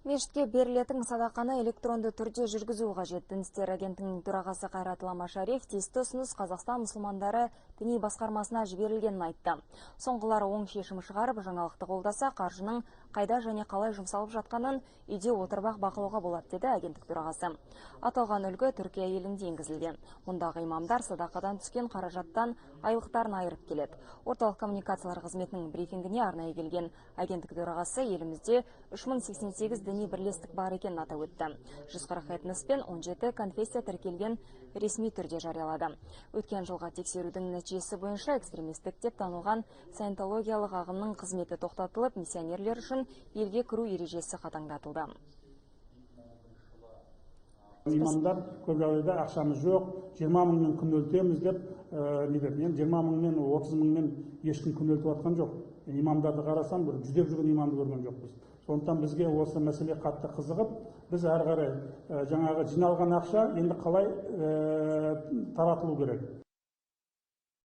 Мешітке берілетін садақаны электронды түрде жүргізу қажет. Дін істері агенттігінің төрағасы Қайрат Машариф тиісті ұсыныс Қазақстан мұсылмандары діни басқармасына жіберілгенін айтты. Соңғылары оң шешім шығарып, жаңалықты қолдаса, қаржының қайда және қалай жұмсалып жатқанын үйде отырып-ақ бақылауға болады, деді агенттік төрағасы. Аталған үлгі Түркия елінде енгізілген. Мұндағы имамдар садақадан түскен қаражаттан айлықтарын айырып келеді. Орталық коммуникациялар қызметінің брифингіне арнайы келген агенттік төрағасы елімізде 3088 діни бірлестік бар екенін атап өтті. 140 этнос пен 17 конфессия тіркелген ресми түрде жариялады. Өткен жылға тексерудің нәтижесі бойынша экстремистік деп танылған саентологиялық ағымның қызметі тоқтатылып, миссионерлер үшін елге кіру ережесі қатаңдатылды. Имамдар көп жағдайда ақшамыз жоқ, 20 мыңмен күнелтеміз деп не деп. Енді 20 мыңмен, 30 мыңмен ешкім күнелтіп жатқан жоқ. Имамдарды қарасам, бір жүдеп жүрген имамды көрген жоқпыз. Сондықтан бізге осы мәселе қатты қызығып, біз әрі қарай жаңағы жиналған ақша енді қалай таратылу керек.